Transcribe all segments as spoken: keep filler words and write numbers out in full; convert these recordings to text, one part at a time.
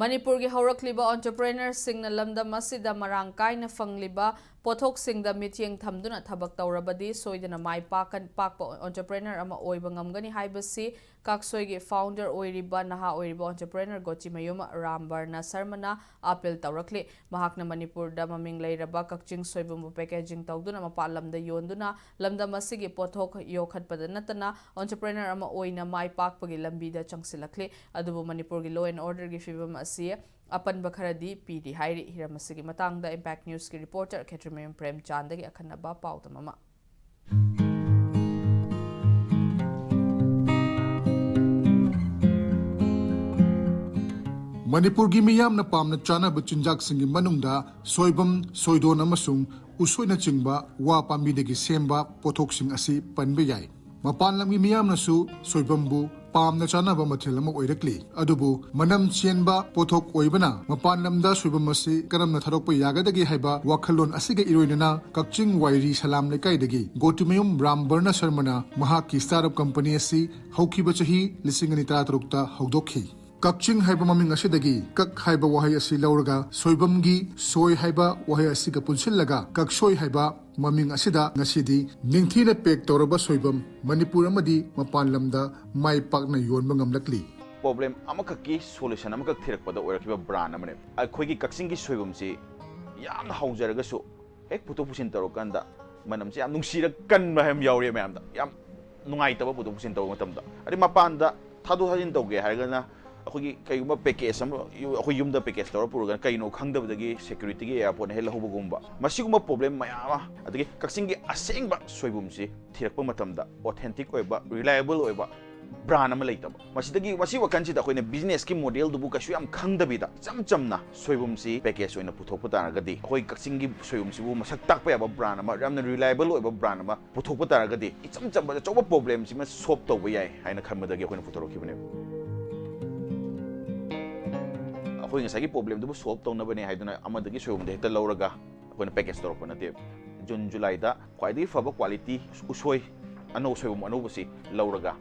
ꯃꯅꯤꯄꯨꯔꯒꯤ ꯍꯧꯔꯛꯂꯤꯕ entrepreneurꯁꯤꯡꯅ ꯂꯝꯗꯝ ꯑꯁꯤꯗ ꯃꯔꯥꯡ ꯀꯥꯏꯅ ꯐꯪꯂꯤꯕ ꯄꯣꯠꯊꯣꯛꯁꯤꯡꯗ ꯃꯤꯠꯌꯦꯡ ꯊꯝꯗꯨꯅ ꯊꯕꯛ ꯇꯧꯔꯕꯗꯤ ꯁꯣꯏꯗꯅ ꯃꯥꯏ ꯄꯥꯛꯀ-, ꯄꯥꯛꯄ entrepreneur ꯑꯃ ꯑꯣꯏꯕ ꯉꯝꯒꯅꯤ ꯍꯥꯏꯕꯁꯤ ꯀꯥꯛꯁꯣꯏꯒꯤ founder ꯑꯣꯏꯔꯤꯕ ꯅꯍꯥ ꯑꯣꯏꯔꯤꯕ entrepreneur ꯒꯣꯇꯤꯃꯌꯨꯝ ꯔꯥꯝꯕꯔꯅ ꯁꯔꯃꯅ appeal ꯇꯧꯔꯛꯂꯤ꯫ ꯃꯍꯥꯛꯅ ꯃꯅꯤꯄꯨꯔꯗ ꯃꯃꯤꯡ ꯂꯩꯔꯕ ꯀꯛꯆꯤꯡ ꯁꯣꯏꯕꯨꯝꯕꯨ packaging ꯇꯧꯗꯨꯅ ꯃꯄꯥꯟ ꯂꯝꯗ ꯌꯣꯟꯗꯨꯅ ꯂꯝꯗꯝ ꯑꯁꯤꯒꯤ ꯄꯣꯠꯊꯣꯛ ꯌꯣꯛꯈꯠꯄꯗ ꯅꯠꯇꯅ entrepreneur ꯑꯃ ꯑꯣꯏꯅ ꯃꯥꯏ ꯄꯥꯛꯄꯒꯤ ꯂꯝꯕꯤꯗ ꯆꯪꯁꯤꯜꯂꯛꯂꯤ꯫ ꯑꯗꯨꯕꯨ ꯃꯅꯤꯄꯨꯔꯒꯤ law and orderꯒꯤ ꯐꯤꯕꯝ ꯑꯁꯤ ꯑꯄꯟꯕ ꯈꯔꯗꯤ ꯄꯤꯔꯤ ꯍꯥꯏꯔꯤ꯫ ꯍꯤꯔꯝ ꯑꯁꯤꯒꯤ ꯃꯇꯥꯡꯗ Impact Newsꯀꯤ reporter ꯈꯦꯇ꯭ꯔꯤꯃꯌꯨꯝ ꯄ꯭ꯔꯦꯝꯆꯥꯟꯗꯒꯤ ꯑꯈꯟꯅꯕ ꯄꯥꯎꯗꯝ ꯑꯃ꯫ ꯃꯅꯤꯄꯨꯔꯒꯤ ꯃꯤꯌꯥꯝꯅ ꯄꯥꯝꯅ ꯆꯥꯅꯕ ꯆꯤꯟꯖꯥꯛꯁꯤꯡꯒꯤ ꯃꯅꯨꯡꯗ ꯁꯣꯏꯕꯨꯝ, ꯁꯣꯏꯗꯣꯟ ꯑꯃꯁꯨꯡ ꯎꯁꯣꯏꯅꯆꯤꯡꯕ ꯋꯥ ꯄꯥꯝꯕꯤꯗꯒꯤ ꯁꯦꯝꯕ ꯄꯣꯠꯊꯣꯛꯁꯤꯡ ꯑꯁꯤ ꯄꯟꯕ ꯌꯥꯏ꯫ ꯃꯄꯥꯟ ꯂꯝꯒꯤ ꯃꯤꯌꯥꯝꯅꯁꯨ ꯁꯣꯏꯕꯨꯝꯕꯨ ꯄꯥꯝꯅ ꯆꯥꯅꯕ ꯃꯊꯦꯜ ꯑꯃ ꯑꯣꯏꯔꯛꯂꯤ꯫ ꯑꯗꯨꯕꯨ ꯃꯅꯝ ꯆꯦꯟꯕ ꯄꯣꯠꯊꯣꯛ ꯑꯣꯏꯕꯅ ꯃꯄꯥꯟ ꯂꯝꯗ ꯁꯣꯏꯕꯨꯝ ꯑꯁꯤ ꯀꯔꯝꯅ ꯊꯥꯗꯣꯛꯄ ꯌꯥꯒꯗꯒꯦ ꯍꯥꯏꯕ ꯋꯥꯈꯜꯂꯣꯟ ꯑꯁꯤꯒ ꯏꯔꯣꯏꯅꯅ ꯀꯛꯆꯤꯡ ꯋꯥꯏꯔꯤ ꯁꯂꯥꯝ ꯂꯩꯀꯥꯏꯗꯒꯤ ꯒꯣꯇꯤꯃꯌꯨꯝ ꯔꯥꯝꯕꯔꯅ ꯁꯔꯃꯅ ꯃꯍꯥꯛꯀꯤ startup company ꯑꯁꯤ ꯍꯧꯈꯤꯕ ꯆꯍꯤ ꯂꯤꯁꯤꯡ ꯑꯅꯤ ꯇꯔꯥꯇꯔꯨꯛꯇ ꯍꯧꯗꯣꯛꯈꯤ꯫ ꯀꯛꯆꯤꯡ ꯍꯥꯏꯕ ꯃꯃꯤꯡ ꯑꯁꯤꯗꯒꯤ ꯀꯛ ꯍꯥꯏꯕ ꯋꯥꯍꯩ ꯑꯁꯤ ꯂꯧꯔꯒ ꯁꯣꯏꯕꯨꯝꯒꯤ ꯁꯣꯏ ꯍꯥꯏꯕ ꯋꯥꯍꯩ ꯑꯁꯤꯒ ꯄꯨꯟꯁꯤꯜꯂꯒ ꯀꯛꯁꯣꯏ ꯍꯥꯏꯕ ꯃꯃꯤꯡ ꯑꯁꯤꯗ ꯉꯁꯤꯗꯤ ꯅꯤꯡꯊꯤꯅ pack ꯇꯧꯔꯕ ꯁꯣꯏꯕꯨꯝ ꯃꯅꯤꯄꯨꯔ ꯑꯃꯗꯤ ꯃꯄꯥꯟ ꯂꯝꯗ ꯃꯥꯏ ꯄꯥꯛꯅ ꯌꯣꯟꯕ ꯉꯝꯂꯛꯂꯤ꯫ Problem ꯑꯃꯈꯛꯀꯤ solution ꯑꯃꯈꯛ ꯊꯤꯔꯛꯄꯗ ꯑꯣꯏꯔꯛꯈꯤꯕ brand ꯑꯃꯅꯦ꯫ ꯑꯩꯈꯣꯏꯒꯤ ꯀꯛꯆꯤꯡꯒꯤ ꯁꯣꯏꯕꯨꯝꯁꯤ ꯌꯥꯝꯅ ꯍꯥꯎꯖꯔꯒꯁꯨ ꯍꯦꯛ ꯄꯨꯊꯣꯛ ꯄꯨꯁꯤꯟ ꯇꯧꯔꯀꯥꯟꯗ ꯃꯅꯝꯁꯦ ꯌꯥꯝ ꯅꯨꯡꯁꯤꯔ ꯀꯟꯕ ꯍꯥꯏꯕ ꯌꯥꯎꯔꯤ ꯃꯌꯥꯝꯗ꯫ ꯌꯥꯝ ꯅꯨꯡꯉꯥꯏꯇꯕ ꯄꯨꯊꯣꯛ ꯄꯨꯁꯤꯟ ꯇꯧꯕ ꯃꯇꯝꯗ꯫ ꯑꯗꯩ ꯃꯄꯥꯟꯗ ꯊꯥꯗꯣꯛ ꯊꯥꯖꯤꯟ ꯇꯧꯒꯦ ꯍꯥꯏꯔꯒꯅ ꯑꯩꯈꯣꯏꯒꯤ ꯀꯩꯒꯨꯝꯕ package ꯑꯃ ꯌꯨ-, ꯑꯩꯈꯣꯏ ꯌꯨꯝꯗ package ꯇꯧꯔ ꯄꯨꯔꯒꯅ ꯀꯩꯅꯣ ꯈꯪꯗꯕꯗꯒꯤ securityꯒꯤ airportꯅ ꯍꯦꯛ ꯂꯧꯍꯧꯕꯒꯨꯝꯕ, ꯃꯁꯤꯒꯨꯝꯕ problem ꯃꯌꯥꯝ ꯑꯃ꯫ ꯑꯗꯒꯤ ꯀꯛꯆꯤꯡꯒꯤ ꯑꯁꯦꯡꯕ ꯁꯣꯏꯕꯨꯝꯁꯤ ꯊꯤꯔꯛꯄ ꯃꯇꯝꯗ authentic ꯑꯣꯏꯕ, reliable ꯑꯣꯏꯕ brand ꯑꯃ ꯂꯩꯇꯕ꯫ ꯃꯁꯤꯗꯒꯤ, ꯃꯁꯤ ꯋꯥꯈꯜꯁꯤꯗ ꯑꯩꯈꯣꯏꯅ businessꯀꯤ modelꯗꯨꯕꯨ ꯀꯩꯁꯨ ꯌꯥꯝ ꯈꯪꯗꯕꯤꯗ ꯏꯆꯝ ꯆꯝꯅ ꯁꯣꯏꯕꯨꯝꯁꯤ package ꯑꯣꯏꯅ ꯄꯨꯊꯣꯛꯄ ꯇꯥꯔꯒꯗꯤ, ꯑꯩꯈꯣꯏ ꯀꯛꯆꯤꯡꯒꯤ ꯁꯣꯏꯕꯨꯝꯁꯤꯕꯨ ꯃꯁꯛ ꯇꯥꯛꯄ ꯌꯥꯕ brand ꯑꯃ, ꯌꯥꯝꯅ reliable ꯑꯣꯏꯕ brand ꯑꯃ ꯄꯨꯊꯣꯛꯄ ꯇꯥꯔꯒꯗꯤ, ꯏꯆꯝ ꯆꯝꯕ ꯑꯆꯧꯕ problemꯁꯤꯃ solve ꯇꯧꯕ ꯌꯥꯏ ꯍꯥꯏꯅ ꯈꯟꯕꯗꯒꯤ ꯑꯩꯈꯣꯏꯅ ꯄꯨꯊꯣꯔꯛꯈꯤꯕꯅꯦꯕ꯫ ꯑꯩꯈꯣꯏ ꯉꯁꯥꯏꯒꯤ problemꯗꯨꯕꯨ solve ꯇꯧꯅꯕꯅꯦ ꯍꯥꯏꯗꯨꯅ ꯑꯃꯗꯒꯤ ꯁꯣꯏꯕꯨꯝꯗꯣ ꯍꯦꯛꯇ ꯂꯧꯔꯒ ꯑꯩꯈꯣꯏꯅ package ꯇꯧꯔꯛꯄ ꯅꯠꯇꯦꯕ꯫ June Julyꯗ ꯈ꯭ꯋꯥꯏꯗꯒꯤ ꯐꯕ quality ꯎꯁꯣꯏ ꯑꯅꯧ-, ꯁꯣꯏꯕꯨꯝ ꯑꯅꯧꯕꯁꯤ ꯂꯧꯔꯒ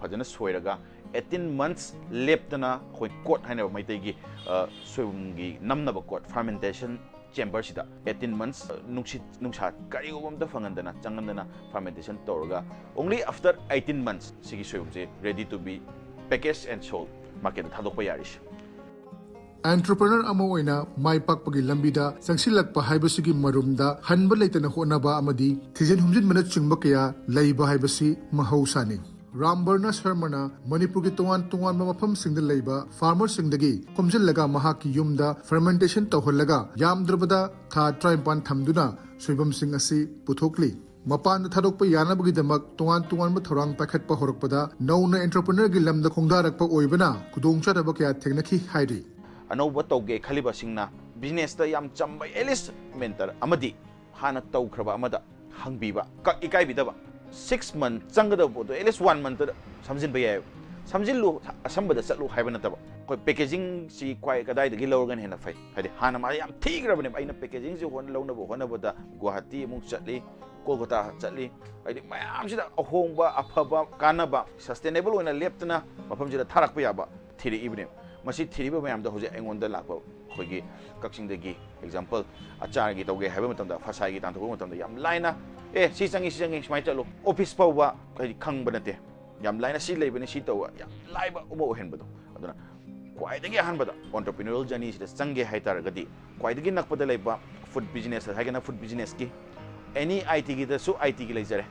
ꯐꯖꯅ ꯁꯣꯏꯔꯒ eighteen months ꯂꯦꯞꯇꯅ ꯑꯩꯈꯣꯏ ꯀꯣꯠ ꯍꯥꯏꯅꯕ ꯃꯩꯇꯩꯒꯤ, ꯑ, ꯁꯣꯏꯕꯨꯝꯒꯤ ꯅꯝꯅꯕ ꯀꯣꯠ, fermentation chamber ꯁꯤꯗ eighteen months, ꯑ, ꯅꯨꯡꯁꯤꯠ ꯅꯨꯡꯁꯥ ꯀꯔꯤꯒꯨꯝꯕ ꯑꯝꯇ ꯐꯪꯍꯟꯗꯅ, ꯆꯪꯍꯟꯗꯅ fermentation ꯇꯧꯔꯒ, only after eighteen months ꯁꯤꯒꯤ ꯁꯣꯏꯕꯨꯝꯁꯦ ready to be packaged and sold, market ꯇ ꯊꯥꯗꯣꯛꯄ ꯌꯥꯔꯤꯁꯦ꯫ Entrepreneur ꯑꯃ ꯑꯣꯏꯅ ꯃꯥꯏ ꯄꯥꯛꯄꯒꯤ ꯂꯝꯕꯤꯗ ꯆꯪꯁꯤꯜꯂꯛꯄ ꯍꯥꯏꯕꯁꯤꯒꯤ ꯃꯔꯨꯝꯗ ꯍꯟꯕ ꯂꯩꯇꯅ ꯍꯣꯠꯅꯕ ꯑꯃꯗꯤ ꯊꯤꯖꯤꯟ ꯍꯨꯝꯖꯤꯟꯕꯅꯆꯤꯡꯕ ꯀꯌꯥ ꯂꯩꯕ ꯍꯥꯏꯕꯁꯤ ꯃꯍꯧꯁꯥꯅꯤ꯫ ꯔꯥꯝꯕꯔꯅ ꯁꯔꯃꯅ ꯃꯅꯤꯄꯨꯔꯒꯤ ꯇꯣꯉꯥꯟ ꯇꯣꯉꯥꯟꯕ ꯃꯐꯝꯁꯤꯡꯗ ꯂꯩꯕ farmer ꯁꯤꯡꯗꯒꯤ ꯈꯣꯝꯖꯤꯜꯂꯒ ꯃꯍꯥꯛꯀꯤ ꯌꯨꯝꯗ fermentation ꯇꯧꯍꯜꯂꯒ ꯌꯥꯝꯗ꯭ꯔꯕꯗ ꯊꯥ ꯇꯔꯥꯅꯤꯄꯥꯟ ꯊꯝꯗꯨꯅ ꯁꯣꯏꯕꯨꯝꯁꯤꯡ ꯑꯁꯤ ꯄꯨꯊꯣꯛꯂꯤ꯫ ꯃꯄꯥꯟꯗ ꯊꯥꯗꯣꯛꯄ ꯌꯥꯅꯕꯒꯤꯗꯃꯛ ꯇꯣꯉꯥꯟ ꯇꯣꯉꯥꯟꯕ ꯊꯧꯔꯥꯡ ꯄꯥꯏꯈꯠꯄ ꯍꯧꯔꯛꯄꯗ ꯅꯧꯅ entrepreneur ꯒꯤ ꯂꯝꯗ ꯈꯣꯡꯗꯥꯔꯛꯄ ꯑꯣꯏꯕꯅ ꯈꯨꯗꯣꯡꯆꯥꯗꯕ ꯀꯌꯥ ꯊꯦꯡꯅꯈꯤ ꯍꯥꯏꯔꯤ꯫ ꯑꯅꯧꯕ ꯇꯧꯒꯦ ꯈꯜꯂꯤꯕꯁꯤꯡꯅ business ꯇ ꯌꯥꯝ ꯆꯝꯕ, at least mentor ꯑꯃꯗꯤ ꯍꯥꯟꯅ ꯇꯧꯈ꯭ꯔꯕ ꯑꯃꯗ ꯍꯪꯕꯤꯕ, ꯀ-, ꯏꯀꯥꯏꯕꯤꯗꯕ꯫ Six month ꯆꯪꯒꯗꯕ ꯄꯣꯠꯇꯣ at least one month ꯇ ꯁꯝꯖꯤꯟꯕ ꯌꯥꯏꯑꯕ꯫ ꯁꯝꯖꯤꯜꯂꯨ, ꯑꯁꯝꯕꯗ ꯆꯠꯂꯨ ꯍꯥꯏꯕ ꯅꯠꯇꯕ꯫ ꯑꯩꯈꯣꯏ packaging ꯁꯤ ꯀ꯭ꯋꯥꯏ ꯀꯗꯥꯏꯗꯒꯤ ꯂꯧꯔꯒꯅ ꯍꯦꯟꯅ ꯐꯩ? ꯍꯥꯏꯗꯤ ꯍꯥꯟꯅ ꯃꯥ ꯌꯥꯝ ꯊꯤꯈ꯭ꯔꯕꯅꯦꯕ꯫ ꯑꯩꯅ packaging ꯁꯤ ꯍꯣꯠꯅ-, ꯂꯧꯅꯕ ꯍꯣꯠꯅꯕꯗ ꯒꯨꯋꯥꯍꯥꯇꯤ ꯑꯃꯨꯛ ꯆꯠꯂꯤ, ꯀꯣꯜꯀꯇꯥ ꯆꯠꯂꯤ, ꯍꯥꯏꯗꯤ ꯃꯌꯥꯝꯁꯤꯗ ꯑꯍꯣꯡꯕ, ꯑꯐꯕ, ꯀꯥꯟꯅꯕ, sustainable ꯑꯣꯏꯅ ꯂꯦꯞꯇꯅ ꯃꯐꯝꯁꯤꯗ ꯊꯥꯔꯛꯄ ꯌꯥꯕ ꯊꯤꯔꯛꯏꯕꯅꯦꯕ꯫ ꯃꯁꯤ ꯊꯤꯔꯤꯕ ꯃꯌꯥꯝꯗꯣ ꯍꯧꯖꯤꯛ ꯑꯩꯉꯣꯟꯗ ꯂꯥꯛꯄ ꯑꯩꯈꯣꯏꯒꯤ ꯀꯛꯆꯤꯡꯗꯒꯤ, example, ꯑꯆꯥꯔꯒꯤ ꯇꯧꯒꯦ ꯍꯥꯏꯕ ꯃꯇꯝꯗ, ꯐꯁꯥꯏꯒꯤ ꯇꯥꯟꯊꯣꯛꯄ ꯃꯇꯝꯗ ꯌꯥꯝ ꯂꯥꯏꯅ, "ꯑꯦ, ꯁꯤ ꯆꯪꯉꯤ, ꯁꯤ ꯆꯪꯉꯤ, ꯁꯨꯃꯥꯏꯅ ꯆꯠꯂꯨ", office ꯐꯥꯎꯕ ꯍꯥꯏꯗꯤ ꯈꯪꯕ ꯅꯠꯇꯦ꯫ ꯌꯥꯝ ꯂꯥꯏꯅ ꯁꯤ ꯂꯩꯕꯅꯤ, ꯁꯤ ꯇꯧꯕ, ꯌꯥꯝ ꯂꯥꯏꯕ ꯑꯃ ꯑꯣꯏꯍꯟꯕꯗꯣ꯫ ꯑꯗꯨꯅ ꯈ꯭ꯋꯥꯏꯗꯒꯤ ꯑꯍꯥꯟꯕꯗ entrepreneurial journey ꯁꯤꯗ ꯆꯪꯒꯦ ꯍꯥꯏ ꯇꯥꯔꯒꯗꯤ, ꯈ꯭ꯋꯥꯏꯗꯒꯤ ꯅꯛꯄꯗ ꯂꯩꯕ food business ꯍꯥꯏꯔꯒꯅ food business ꯀꯤ, any I T ꯒꯤꯗꯁꯨ I T ꯒꯤ ꯂꯩꯖꯔꯦ,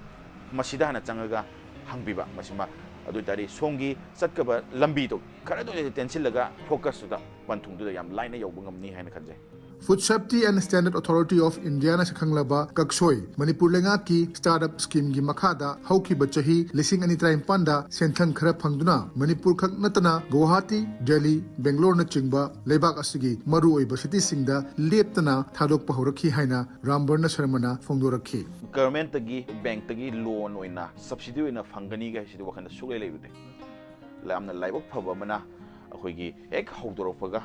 ꯃꯁꯤꯗ ꯍꯥꯟꯅ ꯆꯪꯉꯒ ꯍꯪꯕꯤꯕ꯫ ꯃꯁꯤꯃ, ꯑꯗꯨ ꯑꯣꯏ ꯇꯥꯔꯗꯤ ꯁꯣꯝꯒꯤ ꯆꯠꯀꯕ ꯂꯝꯕꯤꯗꯣ ꯈꯔꯗ ꯑꯣꯏꯔꯁꯨ ꯇꯦꯟꯁꯤꯜꯂꯒ focus ꯇꯨꯗ, ꯄꯟꯊꯨꯡꯗꯨꯗ ꯌꯥꯝ ꯂꯥꯏꯅ ꯌꯧꯕ ꯉꯝꯅꯤ ꯍꯥꯏꯅ ꯈꯟꯖꯩ꯫ Food Safety and Standard Authority of India ꯅ ꯁꯛꯈꯪꯂꯕ ꯀꯛꯁꯣꯏ ꯃꯅꯤꯄꯨꯔ ꯂꯩꯉꯥꯛꯀꯤ startup scheme ꯒꯤ ꯃꯈꯥꯗ ꯍꯧꯈꯤꯕ ꯆꯍꯤ ꯂꯤꯁꯤꯡ ꯑꯅꯤ ꯇꯔꯥꯅꯤꯄꯥꯟꯗ ꯁꯦꯟꯊꯪ ꯈꯔ ꯐꯪꯗꯨꯅ ꯃꯅꯤꯄꯨꯔ ꯈꯛ ꯅꯠꯇꯅ ꯒꯨꯋꯥꯍꯥꯇꯤ, ꯗꯦꯜꯂꯤ, ꯕꯦꯡꯒ꯭ꯂꯣꯔꯅꯆꯤꯡꯕ ꯂꯩꯕꯥꯛ ꯑꯁꯤꯒꯤ ꯃꯔꯨꯑꯣꯏꯕ city ꯁꯤꯡꯗ ꯂꯦꯞꯇꯅ ꯊꯥꯗꯣꯛꯄ ꯍꯧꯔꯛꯈꯤ ꯍꯥꯏꯅ ꯔꯥꯝꯕꯔꯅ ꯁꯔꯃꯅ ꯐꯣꯡꯗꯣꯔꯛꯈꯤ꯫ Government ꯇꯒꯤ, bank ꯇꯒꯤ loan ꯑꯣꯏꯅ, subsidy ꯑꯣꯏꯅ ꯐꯪꯒꯅꯤꯒ ꯍꯥꯏꯁꯤꯗꯤ ꯋꯥꯈꯜꯗ ꯁꯨꯛꯂꯩ ꯂꯩꯔꯨꯗꯦ꯫ ꯌꯥꯝꯅ ꯂꯥꯏꯕꯛ ꯐꯕ ꯑꯃꯅ, ꯑꯩꯈꯣꯏꯒꯤ ꯍꯦꯛ ꯍꯧꯗꯣꯔꯛꯄꯒ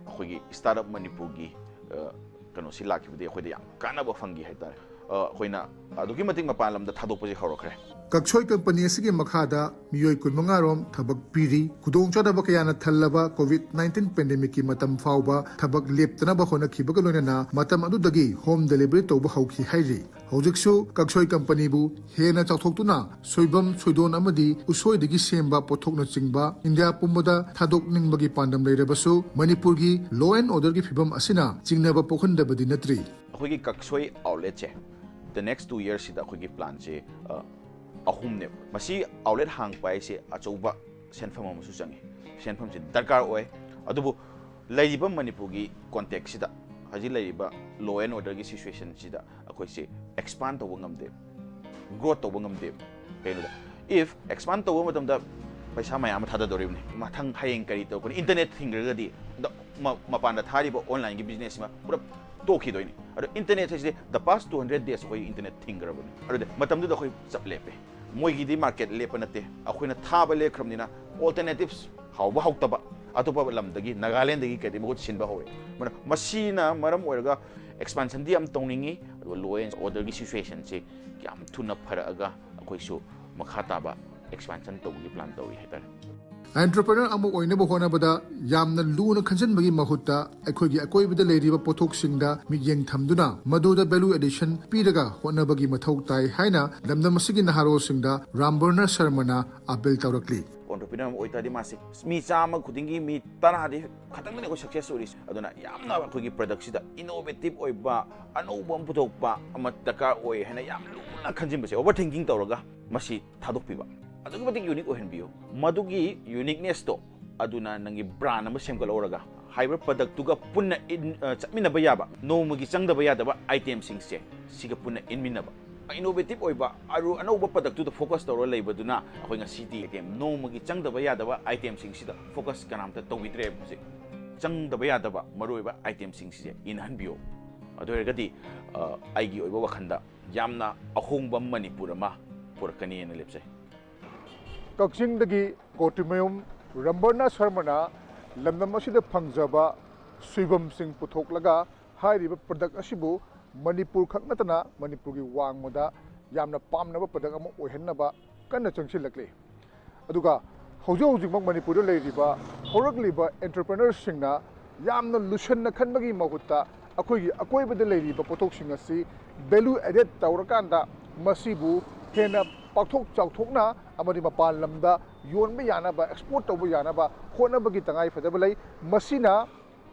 ꯑꯩꯈꯣꯏꯒꯤ Startup ꯃꯅꯤꯄꯨꯔꯒꯤ, ꯑ, ꯀꯩꯅꯣꯁꯤ ꯂꯥꯛꯈꯤꯕꯗꯒꯤ ꯑꯩꯈꯣꯏꯗ ꯌꯥꯝ ꯀꯥꯟꯅꯕ ꯐꯪꯈꯤ ꯍꯥꯏꯇꯥꯔꯦ꯫ ꯑ, ꯑꯩꯈꯣꯏꯅ ꯑꯗꯨꯛꯀꯤ ꯃꯇꯤꯛ ꯃꯄꯥꯟ ꯂꯝꯗ ꯊꯥꯗꯣꯛꯄꯁꯦ ꯍꯧꯔꯛꯈ꯭ꯔꯦ꯫ ꯀꯛꯁꯣꯏ ꯀꯝꯄꯅꯤ ꯑꯁꯤꯒꯤ ꯃꯈꯥꯗ ꯃꯤꯑꯣꯏ ꯀꯨꯟꯃꯉꯥ ꯔꯣꯝ ꯊꯕꯛ ꯄꯤꯔꯤ꯫ ꯈꯨꯗꯣꯡꯆꯥꯗꯕ ꯀꯌꯥꯅ ꯊꯜꯂꯕ ꯀꯣꯚꯤꯗ ꯅꯥꯏꯟꯇꯤꯟ ꯄꯦꯟꯗꯦꯃꯤꯛꯀꯤ ꯃꯇꯝ ꯐꯥꯎꯕ ꯊꯕꯛ ꯂꯦꯞꯇꯅꯕ ꯍꯣꯠꯅꯈꯤꯕꯒ ꯂꯣꯏꯅꯅ ꯃꯇꯝ ꯑꯗꯨꯗꯒꯤ ꯍꯣꯝ ꯗꯦꯂꯤꯚꯔꯤ ꯇꯧꯕ ꯍꯧꯈꯤ ꯍꯥꯏꯔꯤ꯫ ꯍꯧꯖꯤꯛꯁꯨ ꯀꯛꯁꯣꯏ ꯀꯝꯄꯅꯤꯕꯨ ꯍꯦꯟꯅ ꯆꯥꯎꯊꯣꯛꯇꯨꯅ ꯁꯣꯏꯕꯝ, ꯁꯣꯏꯗꯣꯟ ꯑꯃꯗꯤ ꯎꯁꯣꯏꯗꯒꯤ ꯁꯦꯝꯕ ꯄꯣꯠꯊꯣꯛꯅꯆꯤꯡꯕ ꯏꯟꯗꯤꯌꯥ ꯄꯨꯝꯕꯗ ꯊꯥꯗꯣꯛꯅꯤꯡꯕꯒꯤ ꯄꯥꯟꯗꯝ ꯂꯩꯔꯕꯁꯨ ꯃꯅꯤꯄꯨꯔꯒꯤ law and orderꯒꯤ ꯐꯤꯕꯝ ꯑꯁꯤꯅ ꯆꯤꯡꯅꯕ ꯄꯣꯛꯍꯟꯗꯕꯗꯤ ꯅꯠꯇ꯭ꯔꯤ꯫ ꯑꯩꯈꯣꯏꯒꯤ ꯀꯛꯁꯣꯏ ꯑꯥꯎꯠꯂꯦꯠꯁꯦ the next two yearsꯁꯤꯗ ꯑꯩꯈꯣꯏꯒꯤ ꯄ꯭ꯂꯥꯟꯁꯦ ꯑꯍꯨꯝꯅꯦꯕ꯫ ꯃꯁꯤ ꯑꯥꯎꯠꯂꯦꯠ ꯍꯥꯡꯕ ꯍꯥꯏꯁꯦ ꯑꯆꯧꯕ ꯁꯦꯟꯐꯝ ꯑꯃꯁꯨ ꯆꯪꯉꯤ꯫ ꯁꯦꯟꯐꯝꯁꯤ ꯗꯔꯀꯥꯔ ꯑꯣꯏ꯫ ꯑꯗꯨꯕꯨ ꯂꯩꯔꯤꯕ ꯃꯅꯤꯄꯨꯔꯒꯤ ꯀꯣꯟꯇꯦꯛꯁꯁꯤꯗ, ꯍꯧꯖꯤꯛ ꯂꯩꯔꯤꯕ law and orderꯒꯤ situationꯁꯤꯗ ꯑꯩꯈꯣꯏꯁꯦ expand ꯇꯧꯕ ꯉꯝꯗꯦ, growth ꯇꯧꯕ ꯉꯝꯗꯦ꯫ ꯀꯩꯅꯣꯗ, if expand ꯇꯧꯕ ꯃꯇꯝꯗ ꯄꯩꯁꯥ ꯃꯌꯥꯝ ꯑꯃ ꯊꯥꯗꯗꯧꯔꯤꯕꯅꯤ꯫ ꯃꯊꯪ ꯍꯌꯦꯡ ꯀꯔꯤ ꯇꯧꯔꯛꯀꯅꯤ? Internet ꯊꯤꯡꯈ꯭ꯔꯒꯗꯤ ꯃꯄꯥꯟꯗ ꯊꯥꯔꯤꯕ onlineꯒꯤ businessꯁꯤꯃ ꯄꯨꯂꯞ ꯇꯣꯛꯈꯤꯗꯣꯏꯅꯤ꯫ ꯑꯗꯣ internet ꯍꯥꯏꯁꯤꯗꯤ the past two hundred days ꯑꯩꯈꯣꯏ internet ꯊꯤꯡꯈ꯭ꯔꯕꯅꯤ꯫ ꯑꯗꯨꯗꯤ ꯃꯇꯝꯗꯨꯗ ꯑꯩꯈꯣꯏ ꯆꯞ ꯂꯦꯞꯄꯦ꯫ ꯃꯣꯏꯒꯤꯗꯤ market ꯂꯦꯞꯄ ꯅꯠꯇꯦ, ꯑꯩꯈꯣꯏꯅ ꯊꯥꯕ ꯂꯦꯞꯈ꯭ꯔꯕꯅꯤꯅ alternatives ꯍꯥꯎꯕ ꯍꯥꯎꯇꯕ ꯑꯇꯣꯞꯄ ꯂꯝꯗꯒꯤ, ꯅꯥꯒꯥꯂꯦꯟꯗꯒꯤ ꯀꯩꯗꯒꯤ ꯃꯍꯨꯠ ꯁꯤꯟꯕ ꯍꯧꯔꯦ꯫ ꯃꯔꯝ, ꯃꯁꯤꯅ ꯃꯔꯝ ꯑꯣꯏꯔꯒ expansionꯗꯤ ꯌꯥꯝ ꯇꯧꯅꯤꯡꯉꯤ, ꯑꯗꯨꯒ law and orderꯒꯤ situationꯁꯦ ꯌꯥꯝ ꯊꯨꯅ ꯐꯔꯛꯑꯒ ꯑꯩꯈꯣꯏꯁꯨ ꯃꯈꯥ ꯇꯥꯕ expansion ꯇꯧꯕꯒꯤ plan ꯇꯧꯔꯤ ꯍꯥꯏꯇꯥꯔꯦ꯫ Entrepreneur ꯑꯃ ꯑꯣꯏꯅꯕ ꯍꯣꯠꯅꯕꯗ ꯌꯥꯝꯅ ꯂꯨꯅ ꯈꯟꯖꯤꯟꯕꯒꯤ ꯃꯍꯨꯠꯇ ꯑꯩꯈꯣꯏꯒꯤ ꯑꯀꯣꯏꯕꯗ ꯂꯩꯔꯤꯕ ꯄꯣꯠꯊꯣꯛꯁꯤꯡꯗ ꯃꯤꯠꯌꯦꯡ ꯊꯝꯗꯨꯅ ꯃꯗꯨꯗ value addition ꯄꯤꯔꯒ ꯍꯣꯠꯅꯕꯒꯤ ꯃꯊꯧ ꯇꯥꯏ ꯍꯥꯏꯅ ꯂꯝꯗꯝ ꯑꯁꯤꯒꯤ ꯅꯍꯥꯔꯣꯜꯁꯤꯡꯗ ꯔꯥꯝꯕꯔꯅ ꯁꯔꯃꯅ appeal ꯇꯧꯔꯛꯂꯤ꯫ Entrepreneur ꯑꯃ ꯑꯣꯏꯇꯥꯔꯗꯤ ꯃꯥꯁꯦ ꯃꯤ ꯆꯥꯝꯃ ꯈꯨꯗꯤꯡꯒꯤ ꯃꯤ ꯇꯔꯥꯗꯤ ꯈꯛꯇꯪꯗꯅꯤ ꯑꯩꯈꯣꯏ success ꯑꯣꯏꯔꯤꯁꯦ꯫ ꯑꯗꯨꯅ ꯌꯥꯝꯅ ꯑꯩꯈꯣꯏꯒꯤ productꯁꯤꯗ innovative ꯑꯣꯏꯕ, ꯑꯅꯧꯕ ꯑꯃ ꯄꯨꯊꯣꯛꯄ ꯑꯃ ꯗꯔꯀꯥꯔ ꯑꯣꯏ ꯍꯥꯏꯅ ꯌꯥꯝ ꯂꯨꯅ ꯈꯟꯖꯤꯟꯕꯁꯦ, overthinking ꯇꯧꯔꯒ ꯃꯁꯤ ꯊꯥꯗꯣꯛꯄꯤꯕ꯫ ꯑꯗꯨꯛꯀꯤ ꯃꯇꯤꯛ unique ꯑꯣꯏꯍꯟꯕꯤꯌꯨ꯫ ꯃꯗꯨꯒꯤ uniquenessꯇꯣ ꯑꯗꯨꯅ ꯅꯪꯒꯤ brand ꯑꯃ ꯁꯦꯝꯒꯠꯍꯧꯔꯒ ꯍꯥꯏꯔꯤꯕ productꯇꯨꯒ ꯄꯨꯟꯅ ꯏꯟ-, ꯑ, ꯆꯠꯃꯤꯟꯅꯕ ꯌꯥꯕ, ꯅꯣꯡꯃꯒꯤ ꯆꯪꯗꯕ ꯌꯥꯗꯕ itemꯁꯤꯡꯁꯦ ꯁꯤꯒ ꯄꯨꯟꯅ ꯏꯟꯃꯤꯟꯅꯕ꯫ Innovative ꯑꯣꯏꯕ, ꯑꯔꯨ-, ꯑꯅꯧꯕ productꯇꯨꯗ focus ꯇꯧꯔꯒ ꯂꯩꯕꯗꯨꯅ ꯑꯩꯈꯣꯏ ꯉꯁꯤꯗꯤ item, ꯅꯣꯡꯃꯒꯤ ꯆꯪꯗꯕ ꯌꯥꯗꯕ itemꯁꯤꯡꯁꯤꯗ focus ꯀꯅꯥꯝꯇ ꯇꯧꯕꯤꯗ꯭ꯔꯦꯕ ꯍꯧꯖꯤꯛ꯫ ꯆꯪꯗꯕ ꯌꯥꯗꯕ ꯃꯔꯨꯑꯣꯏꯕ itemꯁꯤꯡꯁꯤꯁꯦ ꯏꯟꯍꯟꯕꯤꯌꯣ꯫ ꯑꯗꯨ ꯑꯣꯏꯔꯒꯗꯤ, ꯑ, ꯑꯩꯒꯤ ꯑꯣꯏꯕ ꯋꯥꯈꯜꯗ ꯌꯥꯝꯅ ꯑꯍꯣꯡꯕ ꯃꯅꯤꯄꯨꯔ ꯑꯃ ꯄꯨꯔꯛꯀꯅꯤꯅ ꯂꯦꯞꯆꯩ꯫ ꯀꯛꯆꯤꯡꯗꯒꯤ ꯀꯣꯇꯤꯃꯌꯨꯝ ꯔꯝꯕꯔꯅ ꯁꯔꯃꯅ ꯂꯝꯗꯝ ꯑꯁꯤꯗ ꯐꯪꯖꯕ ꯁꯣꯏꯕꯝꯁꯤꯡ ꯄꯨꯊꯣꯛꯂꯒ ꯍꯥꯏꯔꯤꯕ product ꯑꯁꯤꯕꯨ ꯃꯅꯤꯄꯨꯔ ꯈꯛ ꯅꯠꯇꯅ ꯃꯅꯤꯄꯨꯔꯒꯤ ꯋꯥꯡꯃꯗ ꯌꯥꯝꯅ ꯄꯥꯝꯅꯕ ꯄ꯭ꯔꯗꯛ ꯑꯃ ꯑꯣꯏꯍꯟꯅꯕ ꯀꯟꯅ ꯆꯪꯁꯤꯜꯂꯛꯂꯤ꯫ ꯑꯗꯨꯒ ꯍꯧꯖꯤꯛ ꯍꯧꯖꯤꯛꯃꯛ ꯃꯅꯤꯄꯨꯔꯗ ꯂꯩꯔꯤꯕ ꯍꯧꯔꯛꯂꯤꯕ ꯑꯦꯟꯇꯔꯄ꯭ꯔꯦꯅꯔꯁꯤꯡꯅ ꯌꯥꯝꯅ ꯂꯨꯁꯟꯅ ꯈꯟꯕꯒꯤ ꯃꯍꯨꯠꯇ ꯑꯩꯈꯣꯏꯒꯤ ꯑꯀꯣꯏꯕꯗ ꯂꯩꯔꯤꯕ ꯄꯣꯠꯊꯣꯛꯁꯤꯡ ꯑꯁꯤ ꯚꯦꯂꯨ ꯑꯦꯗꯦꯠ ꯇꯧꯔꯀꯥꯟꯗ ꯃꯁꯤꯕꯨ ꯍꯦꯟꯅ ꯄꯥꯛꯊꯣꯛ ꯆꯥꯎꯊꯣꯛꯅ ꯑꯃꯗꯤ ꯃꯄꯥꯟ ꯂꯝꯗ ꯌꯣꯟꯕ ꯌꯥꯅꯕ, ꯑꯦꯛꯁꯄꯣꯔꯠ ꯇꯧꯕ ꯌꯥꯅꯕ ꯍꯣꯠꯅꯕꯒꯤ ꯇꯉꯥꯏ ꯐꯗꯕ ꯂꯩ꯫ ꯃꯁꯤꯅ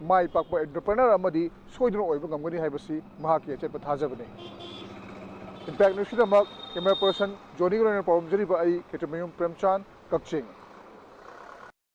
ꯃꯥꯏ ꯄꯥꯛꯄ ꯑꯦꯟꯇꯔꯄ꯭ꯔꯦꯅꯔ ꯑꯃꯗꯤ ꯁꯣꯏꯗꯅ ꯑꯣꯏꯕ ꯉꯝꯒꯅꯤ ꯍꯥꯏꯕꯁꯤ ꯃꯍꯥꯛꯀꯤ ꯑꯆꯦꯠꯄ ꯊꯥꯖꯕꯅꯤ꯫ ꯏꯝꯄꯦꯛ ꯅ꯭ꯌꯨꯁꯀꯤꯗꯃꯛ ꯀꯦꯃꯦꯔꯥ ꯄꯔꯁꯟ ꯖꯣꯅꯤꯒ ꯂꯣꯏꯅꯅ ꯄꯥꯎꯗꯝꯖꯔꯤꯕ ꯑꯩ ꯈꯦꯇ꯭ꯔꯤꯃꯌꯨꯝ ꯄ꯭ꯔꯦꯝꯆꯥꯟ, ꯀꯛꯆꯤꯡ꯫